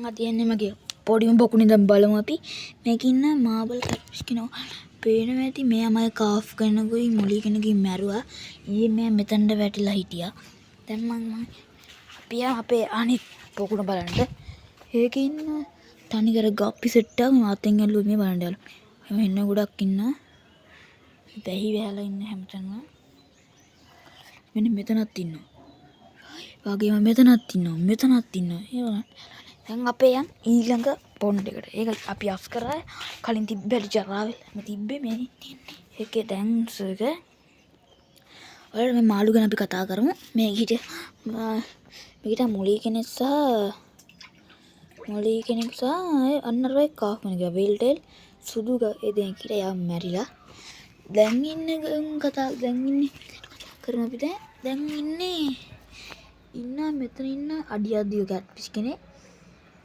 දැන් තියෙන්නේ මගේ පොඩිම බොකුනේ දැන් බලමු අපි. මේකේ ඉන්න මාබල් කැට්ෆිෂ් කෙනෙක් පේනවා ඇති. මෙයා මගේ කාෆ් කෙනෙකුයි මොලි කෙනෙකුයි මැරුවා. ඊයේ මෙයා මෙතනට වැටිලා හිටියා. දැන් මං අපි යන් අපේ අනිත් පොකුණ බලන්න. ඒකේ ඉන්න තනිකර ගප්පි සෙට් එකක් මාතෙන් ඇල්ලුවා මේ බලන්න යාළුවා. එහෙම ඉන්න ගොඩක් ඉන්නවා. වැහි වැහලා ඉන්න හැමතැනම. මෙන්න මෙතනත් ඉන්නවා. වගේම මෙතනත් ඉන්නවා. මෙතනත් ඉන්නවා. ඒ බලන්න. දැන් අපේ යන් ඊළඟ පොන්ඩ් එකට. ඒක අපි අස් කරා කලින් තිබ්බ හැටි ජරාවෙල් මේ තිබ්බේ මේ ඒකේ දැන් එක. ඔයාලට මේ මාළු ගැන අපි කතා කරමු. මේ හිටිය මේකට මොලී කෙනෙක් සහ මොලී කෙනෙක් සහ අන්න අර කාෆ් කෙනෙක් වේල් ටේල් සුදු ඒ දෙනෙක් හිටියා. එයා මැරිලා. දැන් ඉන්න කතා දැන් ඉන්නේ කරමු අපි දැන්. දැන් ඉන්නේ ඉන්න මෙතන ඉන්න අඩියක් දිග කැට්ෆිෂ් කෙනෙක්.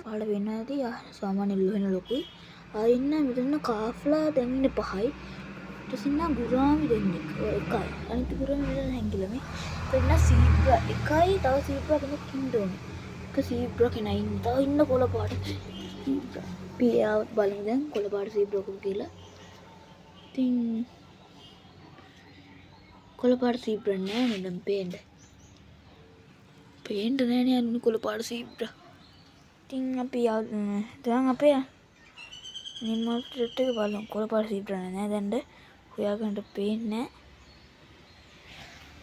ඔයාලට වෙනවා ඇති. සාමාන්‍ය ලුහෙන ලොකුයි. ආ ඉන්න මෙතන කාෆ්ලා දැන් ඉන්නේ 5යි. ඊට පස්සේ ඉන්න ගුරාමි දෙන්නෙක්. ඔය එකයි. අනිත් ගුරාමි මෙතන හැංගිලා මේ. ඊට ඉන්න සීබ්‍රා එකයි. තව සීබ්‍රා කෙනෙක් ඉන්න ඕනේ. එක සීබ්‍රා කෙනා ඉන්න. තව ඉන්න කොළ පාට සීබ්‍රා. අපි එයාවත් බලමු දැන් කොළ පාට සීබ්‍රා කොහොමද කියලා. ඉතින් කොළ පාට සීබ්‍රා නෑ නේ දැන් පේන්න. පේන්න නෑ නේ අනුන් කොළ පාට සීබ්‍රා. ඉතින් අපි දැන් අපේ නිමල් සෙට් එක බලමු. කොළ පාට සීබ්‍රා නෑ දැන් හොයාගන්න පේන්නේ නෑ.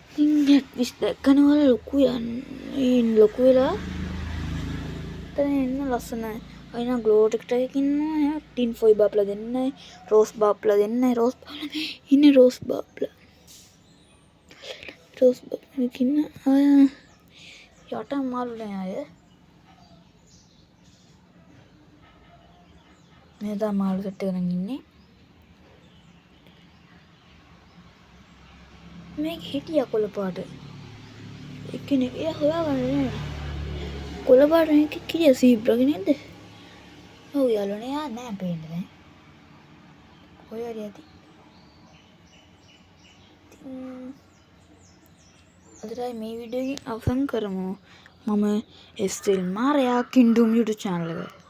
ඉතින් කැට්ෆිෂ් දැක්කම ඔයාලා ලොකු යන්නේ ලොකු වෙලා එතන එන්න ලස්සන අයින ග්ලෝ ටෙක් එකක් ඉන්නවා. ටින් ෆොයි බාප්ලා දෙන්නයි රෝස් බාප්ලා දෙන්නයි රෝස් බාප්ලා ඉන්නේ රෝස් බාප්ලා රෝස් බාප්ලා ඉන්න අය යට මාළු නෑ අය. මේ තමයි මාළු සෙට් එක නම් ඉන්නේ. මේක හිටියා කොළ පාට එක්කෙනෙක්. එයා හොයාගන්න නෑ කොළ පාට මේක කිරිය සීබ්‍රා කෙනෙක්ද? ඔව් යාළුවනේ එයා නෑ පේන්නේ දැන්. කොහේ හරි ඇති. ඉතින් අදටයි මේ වීඩියෝ එකෙන් අවසන් කරමු. මම එස්එල් මාරයා කින්ඩුම් YouTube channel එක.